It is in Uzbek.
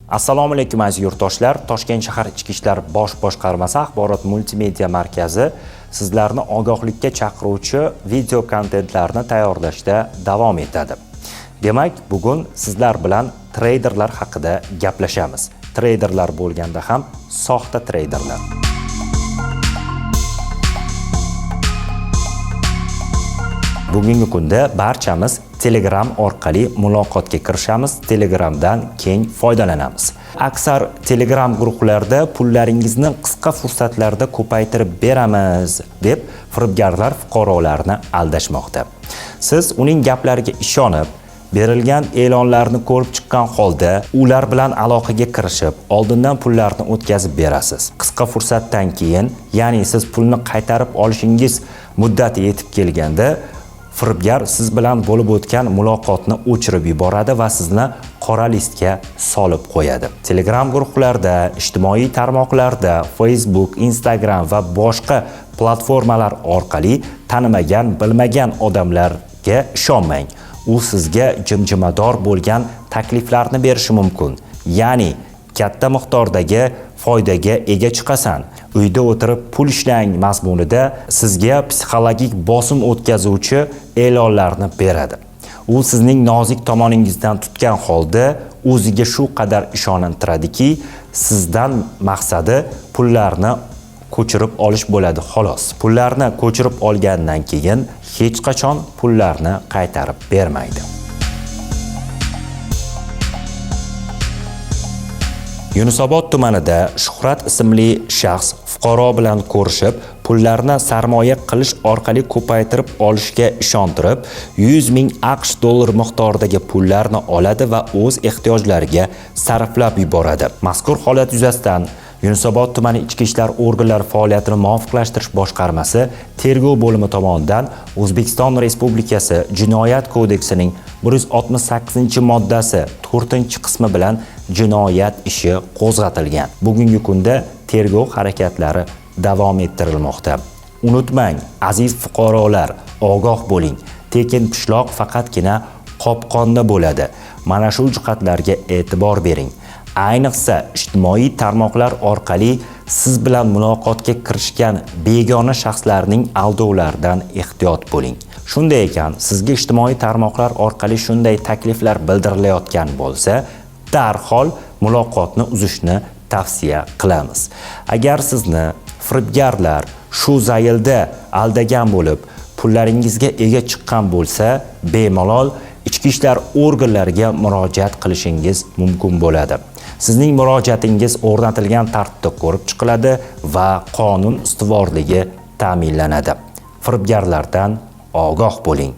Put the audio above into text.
Assalomu alaykum, aziz yurtdoshlar. Toshkent shahar Ichki ishlar bosh boshqarmasi axborot multimedia markazi sizlarni ogohlikka chaqiruvchi video kontentlarni tayyorlashda davom etadi. Demak, bugun sizlar bilan treyderlar haqida gaplashamiz. Treyderlar bo'lganda ham soxta treyderlar. Bugungi kunda barchamiz Telegram orqali muloqotga kirishamiz, Telegramdan keng foydalanamiz. Aksar Telegram guruhlarida pullaringizni qisqa fursatlarda ko'paytirib beramiz deb firibgarlar fuqarolarni aldashmoqda. Siz uning gaplariga ishonib, berilgan e'lonlarni ko'rib chiqqan holda ular bilan aloqaga kirishib, oldindan pullarni o'tkazib berasiz. Qisqa fursatdan keyin, ya'ni siz pulni qaytarib olishingiz muddati yetib kelganda, firibgar siz bilan bo'lib o'tgan muloqotni o'chirib yuboradi va sizni qora listga solib qo'yadi. Telegram guruhlarida, ijtimoiy tarmoqlarda, Facebook, Instagram va boshqa platformalar orqali tanimagan, bilmagan odamlarga ishonmang. U sizga jimjimador bo'lgan takliflarni berishi mumkin. Ya'ni katta miqdordagi foydaga ega chiqasan. Uyda o'tirib pul ishlang mazmunida sizga psixologik bosim o'tkazuvchi e'lonlarni beradi. U sizning nozik tomoningizdan tutgan holda o'ziga shu qadar ishontiradiki, sizdan maqsadi pullarni ko'chirib olish bo'ladi xolos. Pullarni ko'chirib olgandan keyin hech qachon pullarni qaytarib bermaydi. Yunusobod tumanida Shuhrat ismli shaxs fuqaro bilan ko'rishib, pullarni sarmoya qilish orqali ko'paytirib olishga ishontirib, 100 ming AQSh dollar miqdoridagi pullarni oladi va o'z ehtiyojlariga sarflab yuboradi. Mazkur holat yuzasidan Yunusobod tumani Ichki ishlar organlari faoliyatini muvofiqlashtirish boshqarmasi tergov bo'limi tomonidan O'zbekiston Respublikasi Jinoyat kodeksining 168-moddasi 4-qismi bilan jinoyat ishi qo'zg'atilgan. Bugungi kunda tergov harakatlari davom ettirilmoqda. Unutmang, aziz fuqarolar, ogoh bo'ling. Tekin pishloq faqatgina qopqonda bo'ladi. Mana shu jihatlarga e'tibor bering. Ayniqsa ijtimoiy tarmoqlar orqali siz bilan muloqotga kirishgan begona shaxslarning aldovlaridan ehtiyot bo'ling. Shunday ekan, sizga ijtimoiy tarmoqlar orqali shunday takliflar bildirilayotgan bo'lsa, darhol muloqotni uzishni tavsiya qilamiz. Agar sizni firibgarlar shu zaylda aldagan bo'lib, pullaringizga ega chiqqan bo'lsa, bemalol ichki ishlar organlariga murojaat qilishingiz mumkin bo'ladi. Sizning murojaatingiz o'rnatilgan tartibda ko'rib chiqiladi va qonun ustuvorligi ta'minlanadi. Firibgarlardan ogoh bo'ling.